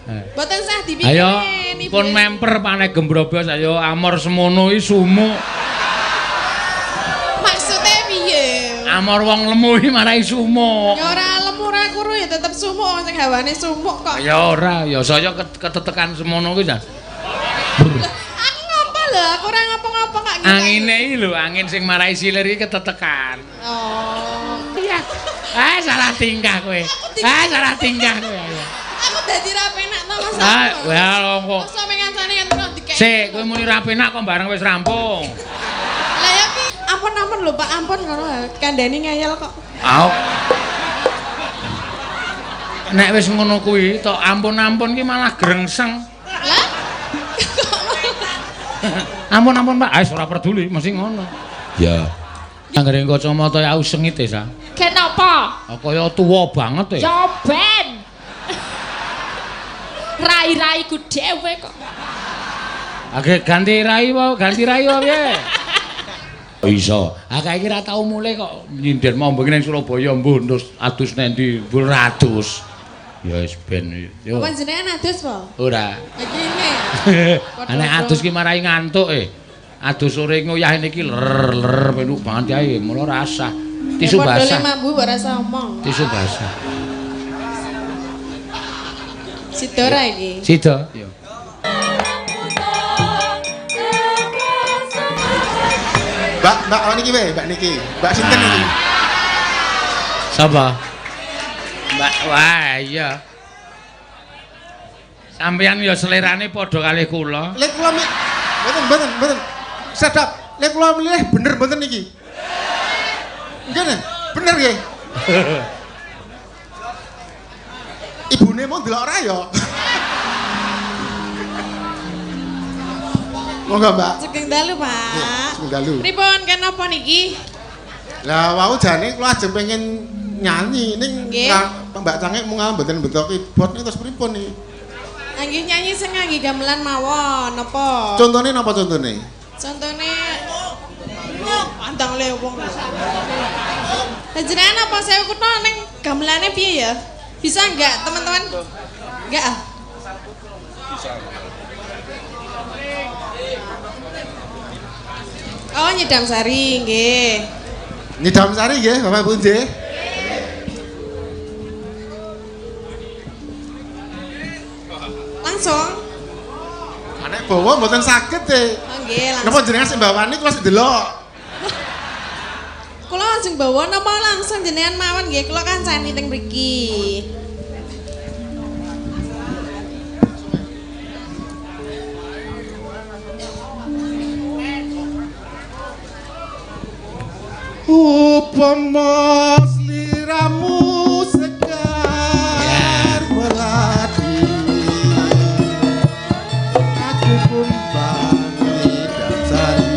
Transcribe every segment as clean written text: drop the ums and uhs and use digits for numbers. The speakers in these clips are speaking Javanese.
Mboten sah dipikirin. Ayo pun memper pane gembrobos ayo amor semono iki sumuk. Maksude piye? Amor wong lemu iki marai sumuk. Ya ora lemu ora kuru ya tetep sumuk sing hawane sumuk kok. Ya ora, ya saya ketetekan semono kuwi jan. Aku ngapa lho? Aku ora ngapa-ngapa kok. Angine iki lho, angin sing marai silir iki ketetekan. Oh. Iya. Ah, salah tingkah kowe. Ah, salah tingkah kowe. Aku dadi ra penak to Mas. Ah, ya kok. Masa ngancane kan terus dikek. Sik, kowe muni ra penak kok bareng wis rampung. Lah ya ki, ampun-ampun lho Pak, ampun ngono kandhani ngeyel kok. Ah. Nek wis ngono kuwi tok ampun-ampun ki malah grengseng. Lah. Ampun-ampun Pak, ah ora peduli mesti ngono. Ya. Anggere kacamata aku sengit e, Sa. Kenapa? Kaya tuwa banget e. Ya ben. Rai-raiku dhewe kok. Age ganti rai wae, ganti rai wae piye? Iso. Ah kae iki ra tau mulih kok nyindir mombo ning Surabaya mbuh terus adus nang ndi mbuh adus. Ya wis ben. Yo. Apa jenengan adus po? Ora. Iki ne. Nek adus ki marai ngantuk e. Adus sore nguyah niki ler-ler penuk banget ae, mula rasah. Tisu basah. Padha mambu ora rasa omong. Tisu basah. Sida ora iki? Sida. Iya. Mbak, Mbak oh niki wae, Mbak niki. Mbak sinten niki? Sapa? Mbak, wah iya. Sampeyan ya selerane padha kalih kula. Lek kula mboten, mboten, mboten. Sedap. Lek kula milih bener mboten niki? Nggih, bener nggih. Ibune mau ndelok ora ya? Monggo, Mbak. Sugeng dalu, Pak. Sugeng dalu. Pripun kenapa niki? Lah wau jane kula ajeng pengen nyanyi ning Mbak Cangik mung mboten beto keyboard niku terus pripun niki? Nggih nyanyi sing ngangge gamelan mawon napa? Contone napa contone? Contone pandang le wong. Lah jenengan apa sewu kutha ning gamelane piye ya? Bisa enggak teman-teman? Enggak ah? Bisa. Oh, nyidam sari nggih. Nyidam sari nggih, Bapak Ibu nggih. Langsung. Nek bawa mboten saged e. Oh nggih, langsung. Napa jenengan sing bawani kula sing delok? Kula langsung bawa napa langsung jenengan mawon nggih, kula kancani teng mriki. Upama sliramu segar melati, aku kumbang nyidam sari.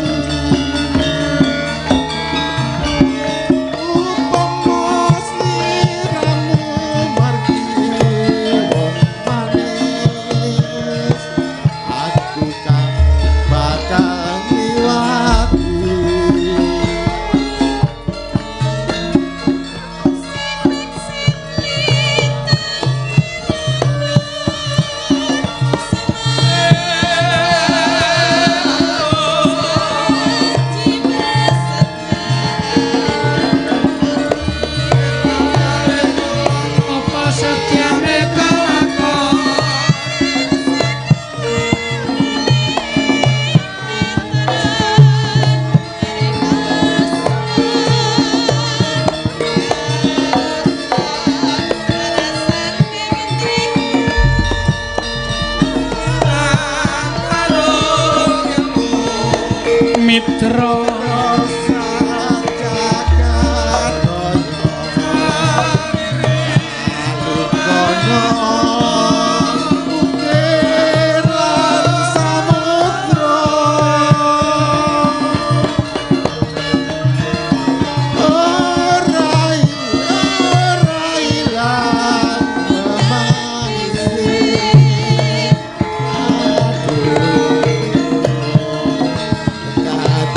Upama sliramu margi wong manis, aku kang bakal ngliwati. Mitra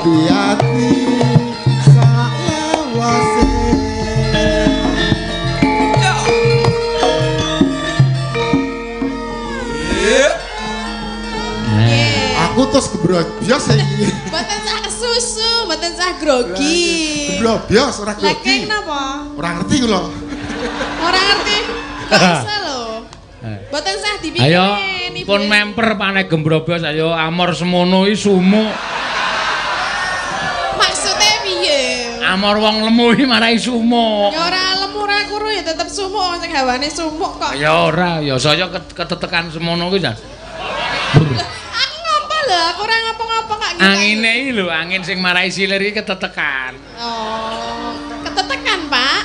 Hati-hati. Awakku terus gebrobos iki. Mboten sah kesusu, mboten sah grogi. Gebrobos ora Lah grogi. keng napa? Ora ngerti kula. Ora ngerti. Kok iso lho. Mboten sah dipikirin. Ayo pun memper pane gembrobos ayo amor semono iki sumuk. Maksudnya piye? Amor wong lemu iki marai sumuk. Ya ora lemu ora kuru ya tetep sumuk sing hawane sumuk kok. Ya ora, ya saya ketetekan semono kuwi jan. Aku ngopo lho, aku ora ngopo-ngopo kok ngene. Angine iki lho, angin sing marai silir iki ketetekan. Oh, ketetekan, Pak.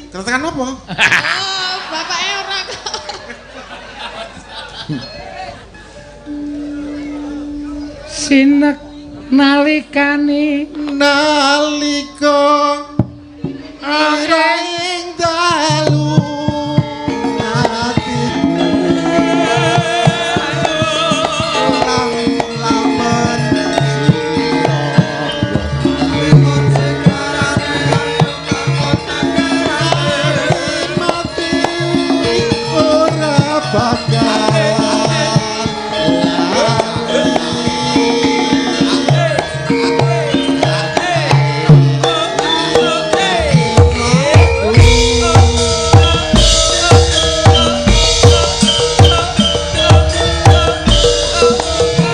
Ketetekan apa? Oh, bapaknya ora kok. Sinek nalikane nalika ing dalu atiku lam-laman sira mati ora bakal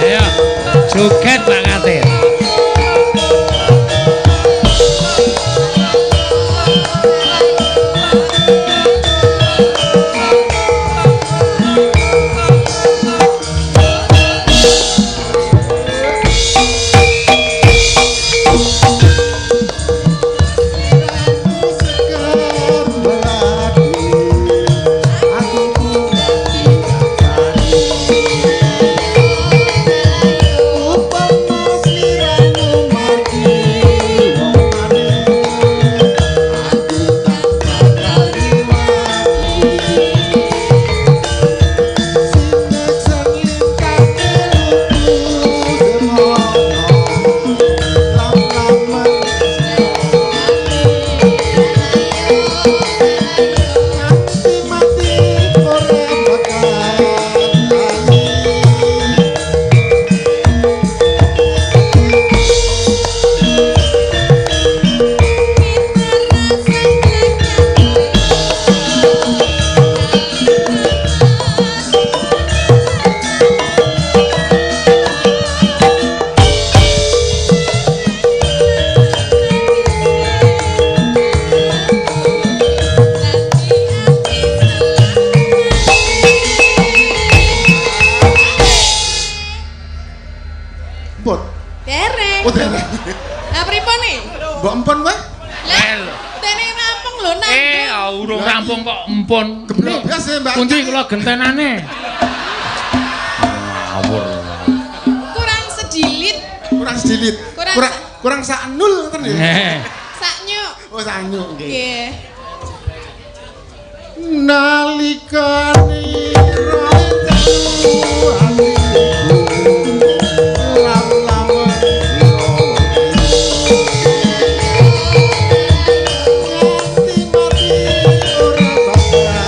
Ayo, joget Pak Katir. Sekar beladi atiku upama sliramu mati wong maneh aku tak bakal diwati sinek lintake lugu semono lam-laman nganti mati ora bakal lali. Mbot. Dereng. Oh, dereng. Lah pripun nih? Mbok empun wae. Lah dene rampung lho nang. Urung rampung kok empun. Gebrobos ya, Mbak. Pundi kula gentenane? Ngawur. Kurang sedilit, Kurang sedilit. Kurang Kurang sak nul ngoten ya. saknyuk. Oh, sak nyuk nggih. Nggih. Nalikane dalu atiku lam-laman nganti mati ora bakal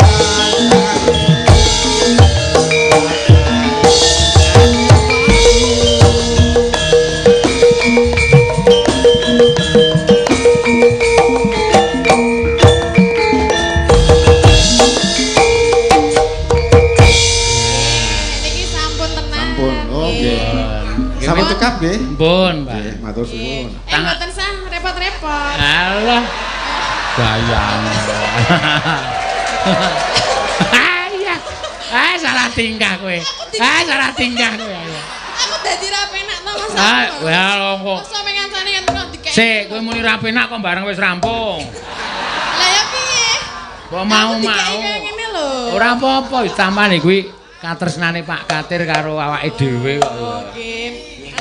Niki sampun tenan. Sampun, oh nggih. Sampun cekap nggih. Empun, Pak. Nggih, matur suwun. Mboten sah repot-repot. Alah. Gayane. Iya. Ah, salah tingkah kowe. Ah, salah tingkah kowe. Aku dadi ra penak to Mas. Ah, ya kok. Masa ngancane kan kok dikek. Sik, kowe muni ra penak kok bareng wis rampung. Lah ya piye? Kok mau-mau. Aku dikeki kaya ngene lho. Ora apa-apa, wis tampane kuwi katresnane Pak Katir karo awake dhewe kok. Oke.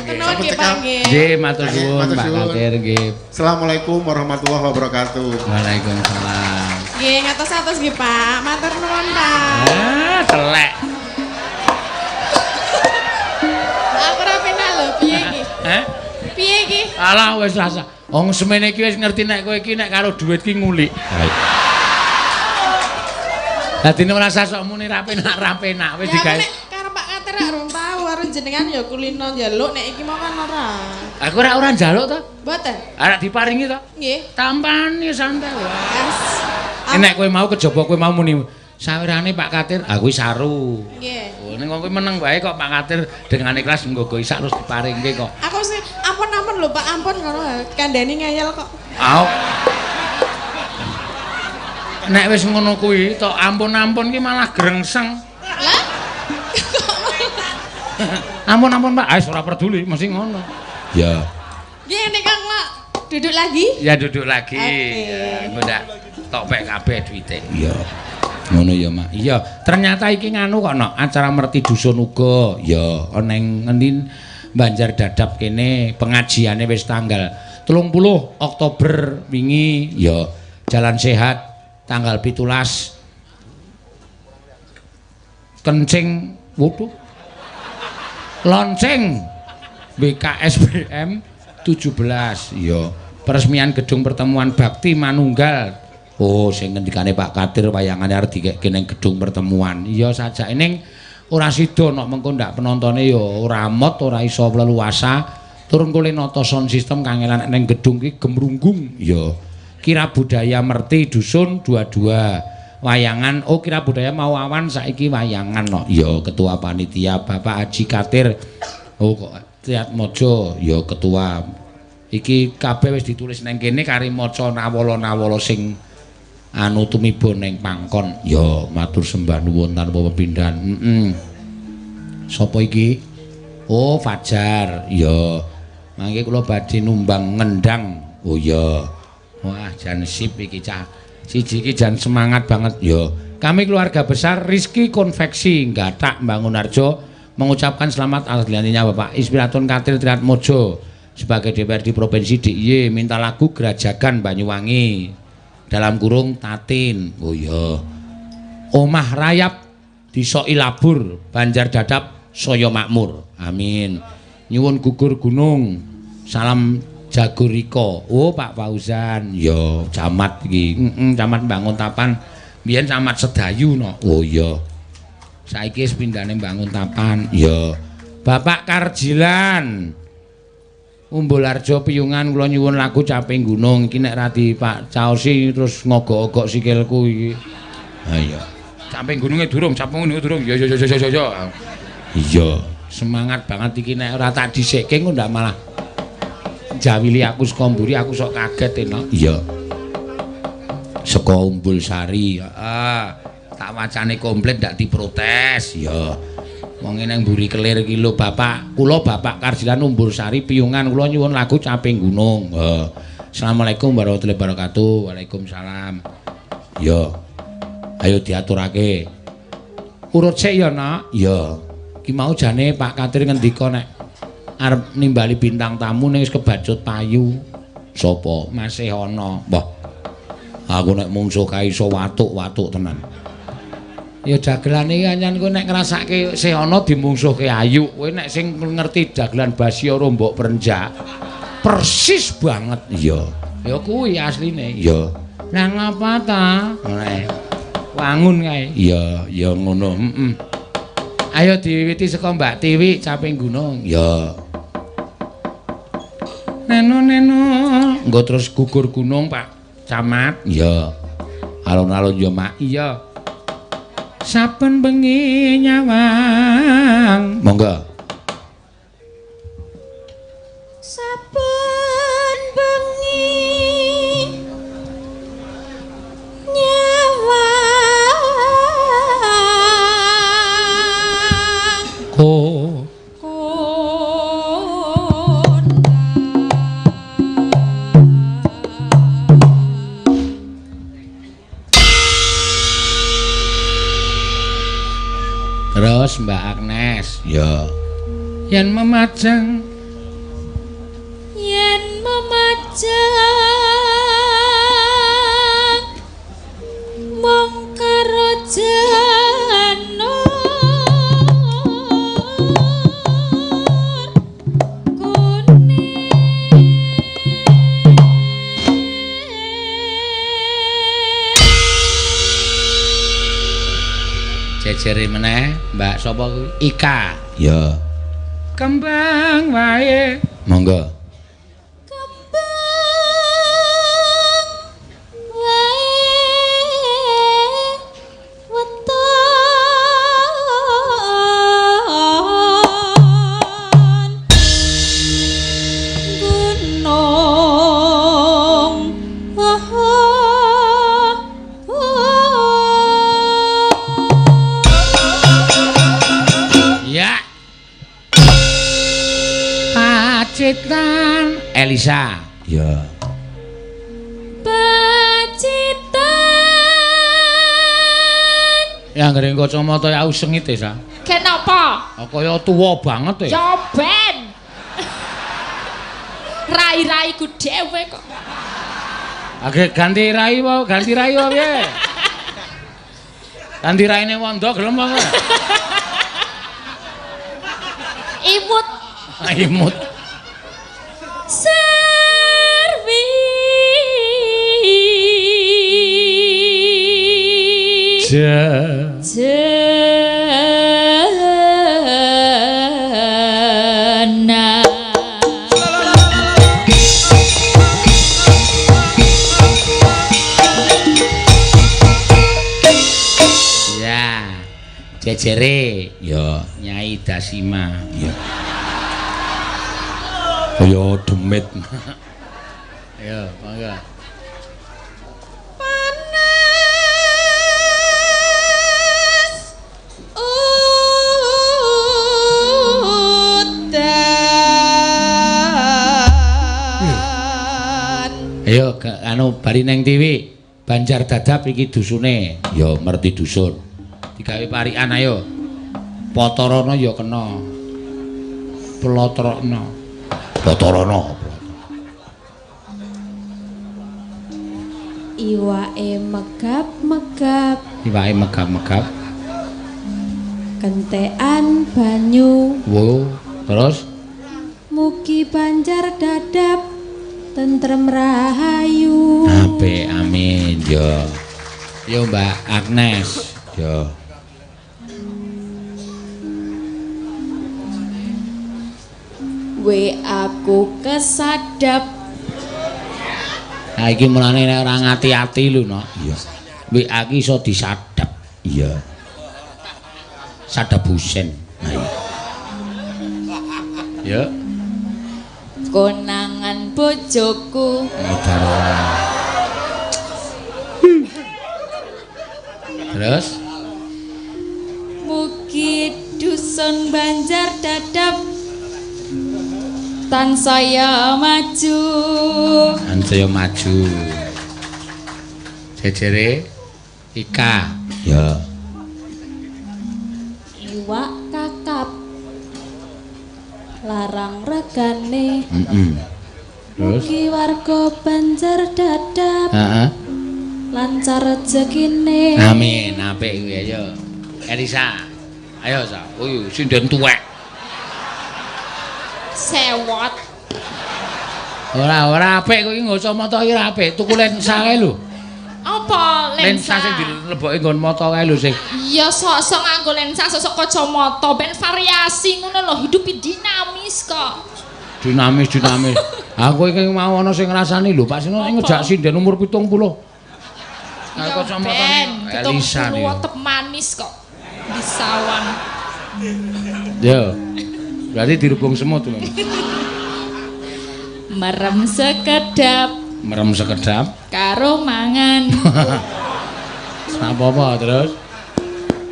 Matur nuwun nggih Pak nggih. Nggih, matur Nggih, suwun matur Pak suwun. Katir nggih. Assalamualaikum warahmatullahi wabarakatuh. Waalaikumsalam. Nggih, ngatos-atos nggih Pak. Matur nuwun Pak. Ah, telek. Aku ora penak lho, piye iki? Heh? Piye iki? Alah wis rasa. Wong semene iki wis ngerti nek kowe iki nek karo dhuwit ki ngulik. Dadine ora sah sok muni ra penak wis Ya aku digawe. nek karo Pak Katir rak rung tau karo jenengan ya kulino njaluk nek iki mau kan ora. Aku ora ora njaluk to. Mboten. Arek diparingi to. Nggih. Tampane santai wae. Nek kowe mau kejaba kowe mau muni sawirane Pak Katir, aku saru. Nggih. Oh, ning wong kowe meneng wae kok Pak Katir dengan ikhlas nggogo isak terus diparingke kok. Aku sih ampun-ampun lho Pak, ampun ngono kandhani ngeyel kok. Au. Nek wis ngono kuwi tok ampun-ampun ki malah grengseng. Lah? Ampun-ampun Pak, wis ora peduli mesti ngono. Ya. Nggih nek Kang Lak, duduk lagi? Ya duduk lagi. Okay. Ya, engko ndak tok pek kabeh duwite. Iya. Ngono ya, Mak. Iya, ternyata iki nganu kok no, acara merti dusun uga. Ya, ana ning ngendi Banjar Dadap kene pengajiane wis tanggal 30 Oktober wingi. Ya, jalan sehat tanggal 17. Kencing waduh. Lonceng BKSBM 17. Ya, peresmian gedung pertemuan Bakti Manunggal. Oh, sing ngendikane Pak Katir wayangane arep dikekke ning gedung pertemuan. Iya sajake ning ora sida nek mengko ndak penontone ya ora mot, ora iso leluasa. Turun kule nata sound system kangelan ning gedung ki gemrunggung. Ya. Kira budaya merti dusun 22. Wayangan, oh kira budaya mau awan saiki wayangan no. Ya ketua panitia Bapak Haji Katir. Oh kok Triatmojo ya ketua. Iki kabeh wis ditulis nang kene kari maca nawala-nawala sing anu tumiba ning pangkon. Ya matur sembah nuwun tanpa pepindhan. Heeh. Sapa iki? Oh Fajar. Ya. Mangke kula badhe numbang ngendang. Oh iya. Wah jan sip iki cah. Siji iki jan semangat banget. Ya. Kami keluarga besar Rizky Konveksi Gathak Bangunarjo mengucapkan selamat atas dilantiknya Bapak Ispiratun Katir Triatmojo sebagai DPRD Provinsi DIY, minta lagu Grajagan Banyuwangi dalam kurung Tatin. Oh iya. Omah Rayap Disoki Labur Banjar Dadap saya makmur. Amin. Nyuwun gugur gunung. Salam Jagorika. Oh Pak Fauzan. Ya camat iki. Heeh, camat Banguntapan. Biyen camat Sedayu no. Oh iya. Saiki wis pindhane Banguntapan. Ya. Bapak Karjilan. Umbularjo Piyungan kula nyuwun lagu Caping Gunung iki nek ra di Pak Caosi terus ngogok-ogok sikilku iki. Ha iya. Caping Gununge durung, Caping Gununge durung. Ya ya ya ya ya. Iya, semangat banget iki nek ora tak dhisikke engko ndak malah jawili aku saka mburi aku sok kaget enak. Iya. Saka Umbul Sari. Heeh. Tak wacane komplit ndak diprotes. Ya. Wong nang mburi kelir iki lho Bapak. Kula Bapak Karjilan Umbul Sari Piyungan kula nyuwun lagu Caping Gunung. Heeh. Assalamualaikum warahmatullahi wabarakatuh. Waalaikumsalam. Ya. Ayo diaturake. Urut sik ya, Nak. Ya. Ki mau jane Pak Katir ngendika nek arep nimbali bintang tamu ning wis kebacut payu. Sapa? Masih ana. Wah. Aku nek mungsuh kae iso watuk-watuk tenan. Ya dagelane iki anyan kowe nek ngrasake sih ana dimungsuhke ayu. Kowe nek sing ngerti dagelan basi ora mbok prenjak. Persis banget. Iya. Ya kuwi asline. Iya. Lah ngapa ta? Nek wangun kae. Iya, ya ngono. Heeh. Ayo diwiwiti saka Mbak Tiwi Caping Gunung. Ya. Neno neno. Engko terus gugur gunung Pak Camat. Iya. Alun-alun ya Mak. Iya. Saben bengi nyawang. Monggo. Saben bengi nyawang. Ko terus Mbak Agnes. Ya. Yen memajang, yen memajang mung karo janur kuning. Jejere meneh Mbak sapa kuwi? Ika. Ya. Kembang wae. Monggo. Kembang wae weton gunung. Ya. Pacitan Elisa. Ya. Pacitan. Ya anggere kacamata ya sengit e, Sa. Kenapa? Kaya tuwa banget e. Ya ben. Rai-raiku dhewe kok. Age ganti rai wae, ganti rai wae piye? Ganti raine wondo gelem apa? Imut. Imut. Servi. Jena. Ya. Jejere Ya. Nyai Dasima. Ya. Kaya demit. Ayo, monggo. Panas udan. Ayo anu bari neng TV. Banjar Dadap iki dusune. Ya merti dusun. Digawe parikan ayo. Potorana ya kena. Plotrokno. Potorana. Iwake megap-megap, Iwake megap-megap. kentekan banyu. Wo, terus Mugi Banjar Dadap tentrem rahayu. apik, amin ya. Yo Mbak Agnes. Ya. We aku kesadap. Nah iki mulane nek ora ngati-ati lho, no. Iya. WA ki iso disadap. Iya. Sadap Husen. Nah, iya. Ya. Konangan bojoku. Modar ora. Terus Mugi dusun Banjar Dadap tansaya maju. tansaya maju. Jejere Ika. Ya. Iwak kakap larang regane. Heeh. Terus Mugi warga Banjar Dadap heeh. lancar rezekine. Amin, apik kuwi ayo. Elisa. Ayo Sa. Uy, sinden tuwek. Sewot. Ora, ora apik kuwi ngocomata iki ora apik. Tuku lensa kae lho. Apa Lensa lensa? sing dilebokke nggon mata kae lho sing. Iya sok-sok nganggo lensa, sok-sok kacamata ben variasi ngono lho, hidup dinamis kok. Dinamis, dinamis. Aku iki mau ana sing ngrasani lho, Pak Sino Apa? ngejak sinden umur 70. Nah, Ya kacamatane ben, Elisa 70 nih. tetep manis kok. Di sawan. Yo. Berarti dirubung semut lho. Merem sekedap Merem sekedap. karo mangan. Apa-apa terus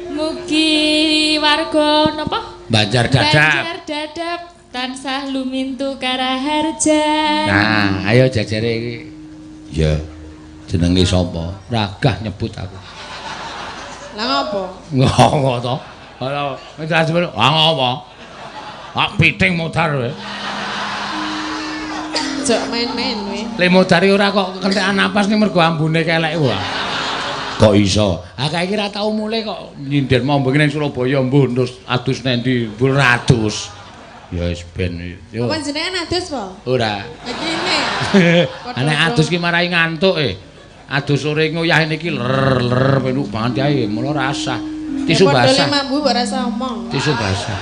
Mugi warga napa? Banjar Dadap. Banjar Dadap tansah lumintu karaharjan. Nah, ayo jajare iki. Ya. Jenenge sapa? Ragah nyebut aku. Lah ngopo? Ngopo to? Ora jelas bener. Ah ngopo? Ah piting modar kowe. Jok main-main kowe. Le modar ora kok kentekan napas ning mergo ambune kelek wae. Kok iso? Ah kae iki ora tau mulih kok nyindir mombo ning Surabaya mbuh terus adus nang ndi mbuh adus. Ya wis ben yo. Panjenengan adus po? Ora. Iki ne. Nek adus ki marai ngantuk e. Adus sore nguyah niki ler ler penuk banget ae mula rasah. Tisu basah. Padha mambu mbok rasa omong. Tisu basah.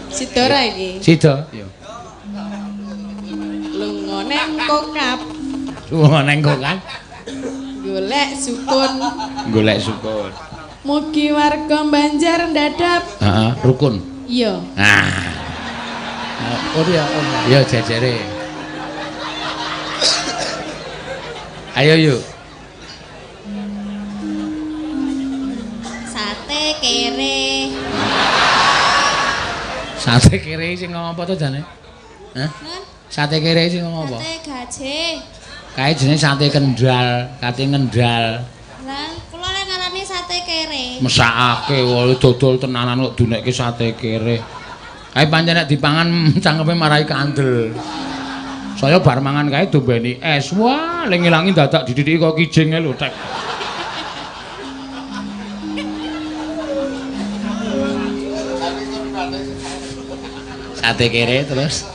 Sida ra iki? Sida. Iya. Lunga neng kokap. Lunga neng kokap. Golek sukun. Golek sukun. Mugi warga Banjar ndadap. Heeh, rukun. Iya. Ah. Oh iya, iya jejere. Ayo yuk. Sate kere. Sate kere sing ngomong apa to jane? Hah? Sate kere sing ngomong apa? Sate gajih. Kae jenenge sate Kendal, kate Ngendal. Lah, kula lek ngarani sate kere. Mesakake wae dodol tenanan kok dunekke sate kere. Kae pancen nek dipangan cangkeme marai kandel. Saya bar mangan kae dombeni es. Wah, le ngilangi dadak didhidhiki kok kijinge lho tek. Sate kere terus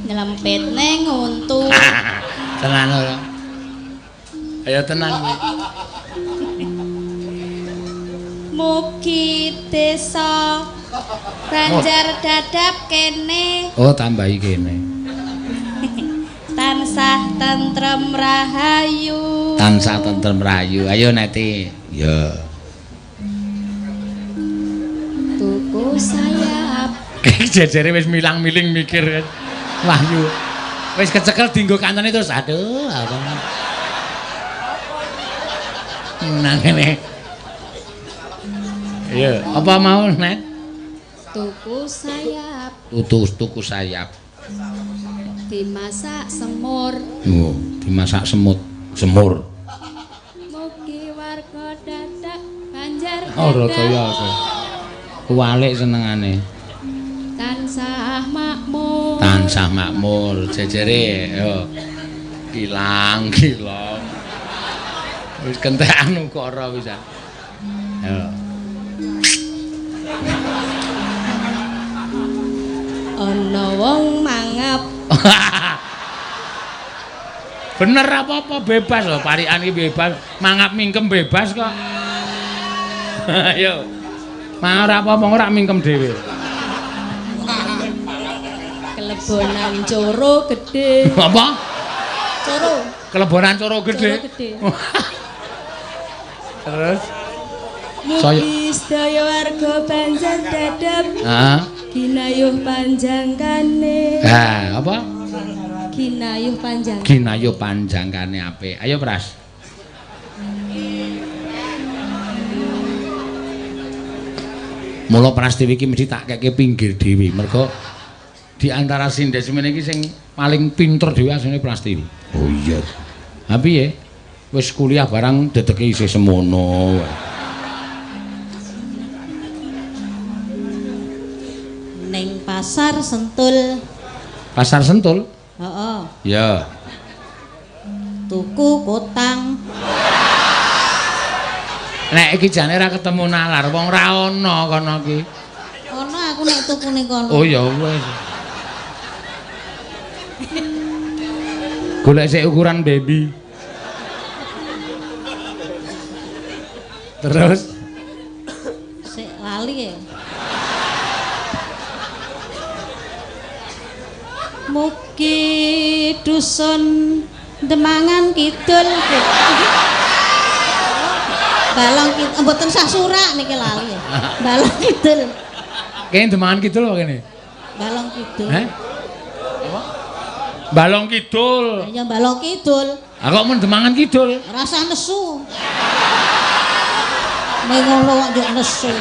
nyelempit neng untu. Tenan ora? Ayo tenan. Mugi desa Banjar dadap kene. Oh, tambahi kene. Tansah tentrem rahayu. Tansah tentrem rahayu. Ayo Neti. Ya. Tuku sayap. Jejere wis milang-miling mikir. Wahyu. Wis kecekel dienggo kancane terus aduh apa. Nang ngene. Iya, apa mau Net? Tuku sayap. Tuku sayap. Dimasak semur. Oh, dimasak semut, semur. Mugi warga dadak Banjar. Ora kaya aku. Kuwalik senengane. Tansah makmur. Tansah makmur, jejere yo. Kilang, kilong. Wis kentekan ukara pisan. Yo. Ana wong mangap. Bener apa-apa bebas lho, parikan iki bebas, mangap mingkem bebas kok. Ayo. Mangap ora apa-apa ora mingkem dhewe. Kelebonan coro gedhe. Apa? Coro. Kelebonan coro gedhe. Coro gedhe. Terus mugi sedaya warga Banjar dadap. Heeh. Ginayuh panjangkane. Ha, apa? Ginayuh panjang. Ginayuh panjangkane apik. Ayo Pras. Mula Prastiwi iki mesti tak keke pinggir dhewe. Mergo di antara sinden semene iki sing paling pinter dhewe asline Prastiwi. Oh iya. Ha piye? Wis kuliah barang dedeke isih semono. Ning Pasar Sentul. Pasar Sentul? Heeh. Ya. Tuku kotang. Nek iki jane ora ketemu nalar, wong ora ana kono iki. Ana aku nek tuku ning kono. Oh ya wis. Golek sik ukuran baby. Terus sik lali ya. Mugi dusun Demangan Kidul. Balong Kidul mboten sah surak niki lali ya. Balong Kidul. Kene Demangan Kidul apa kene? Balong Kidul. Heh? Apa? Balong Kidul. Ya Balong Kidul. Ah kok mun Demangan Kidul? Rasa nesu. Ning ngono kok njuk nesu.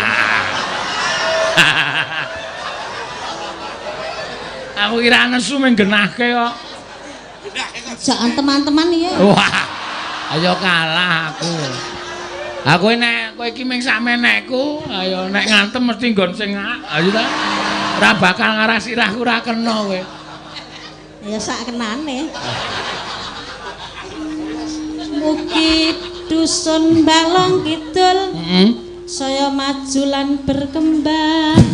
Aku kira nesu mung genahke kok. Jangan teman-teman ya. Wah. Ayo kalah aku. Aku nek kowe iki mung sakmenekku, ayo nek ngantem mesti nggon sing ayo ta. Ora bakal ngarah sirahku ora kena kowe. Ya sak kenane. Mugi dusun Balong Kidul saya maju lan berkembang.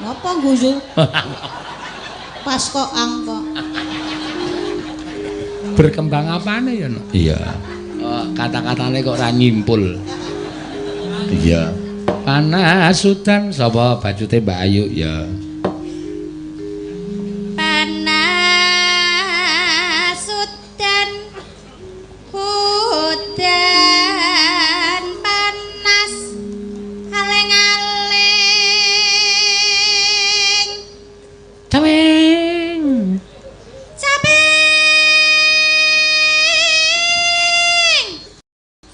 Napa guyu? Pas kok angkok. Berkembang apane ya, Nok? Iya. Kata-katane kok ora nyimpul. Iya. Panas udan sapa bajute Mbak Ayu ya. Panas udan udan panas aleng-aleng Caweng. Caping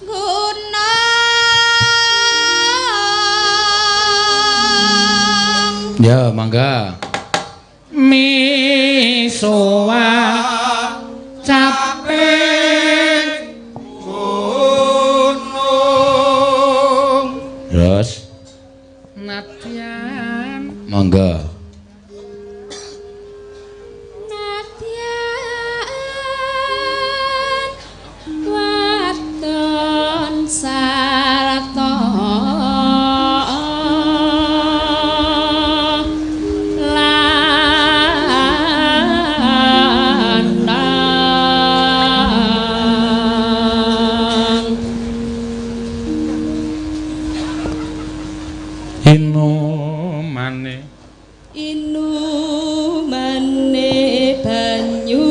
gunung. Ya, mangga. Misowa caping gunung. Terus nadyan. Mangga. Nadyan wadon sarta lanang. Inumane Inumane banyu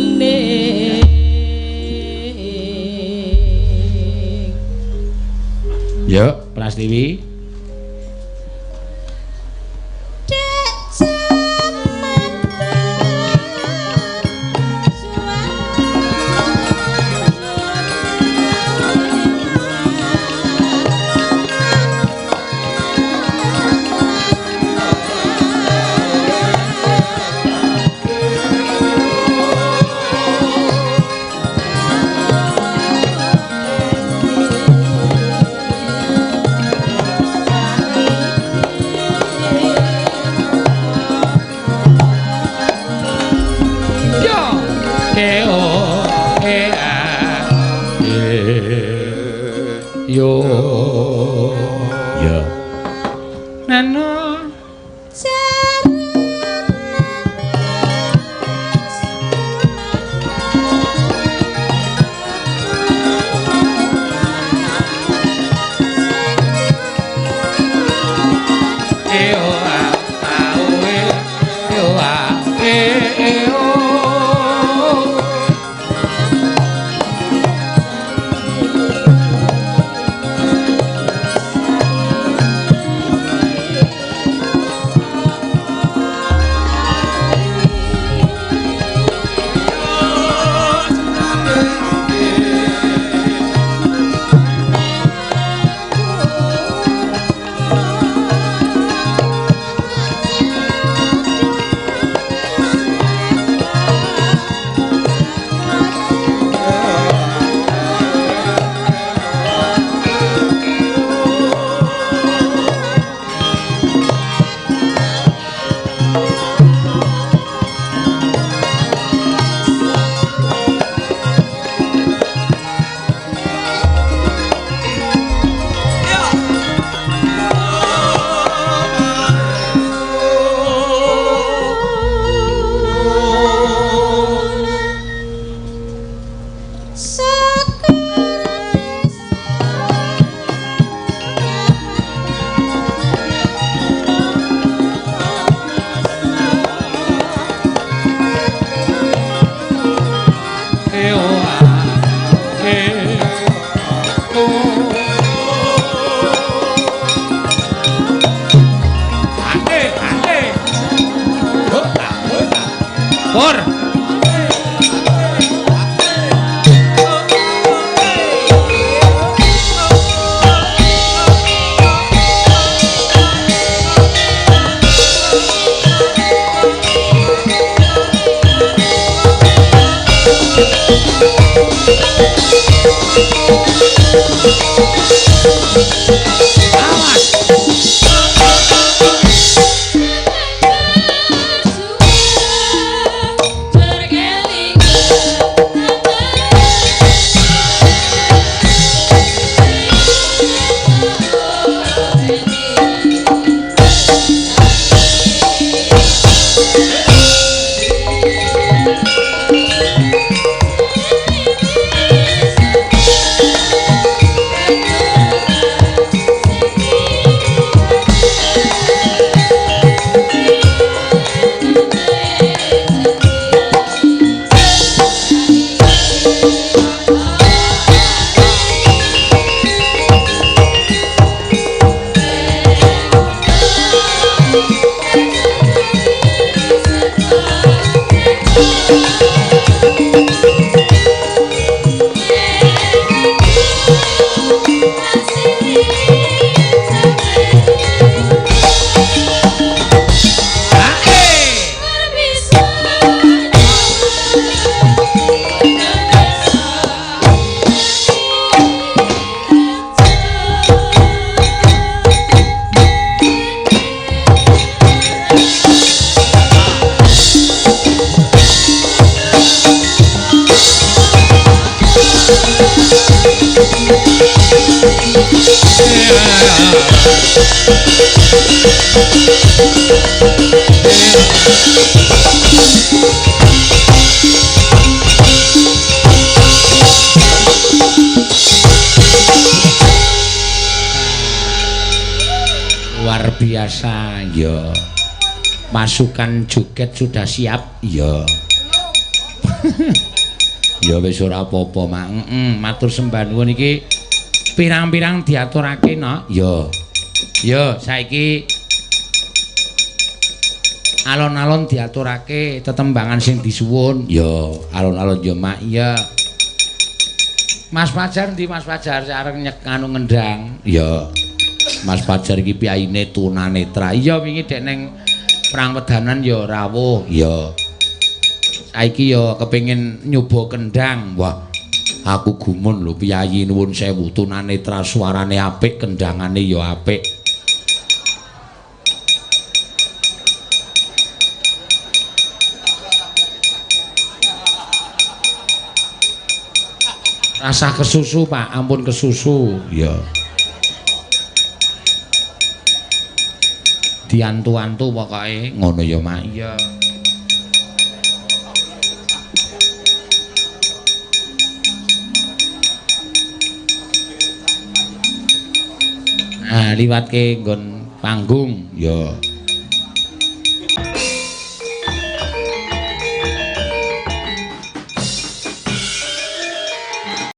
bening. Yo, Prastiwi. Dek semata Yo. E O E A E yo. Ya. Nano. E O A A O E E O A E E O. E O A E O. Ate, ate. Hota, hota. Por. Thank you. Luar biasa ya. Pasukan joget sudah siap ya. Ya wis ora apa-apa, Mak. Matur sembah nuwun iki pirang-pirang diaturake no. Ya. Ya, saiki alon-alon diaturake tetembangan sing disuwun. Ya, alon-alon ya, Mak. Ya. Mas Fajar ndi Mas Fajar arep nyek anu ngendang. Ya. Mas Fajar iki piyayine tunanetra. Iya wingi dek ning perang wedanan ya rawuh. Ya. Saiki ya kepengin nyoba kendang. Wah, aku gumun lho piyayi nuwun sewu tunanetra suarane apik, kendangane ya apik. Rasah kesusu, Pak, ampun kesusu. Ya. Diantu-antu pokoke ngono ya, Mak. Iya. Nah, liwatke nggon panggung ya.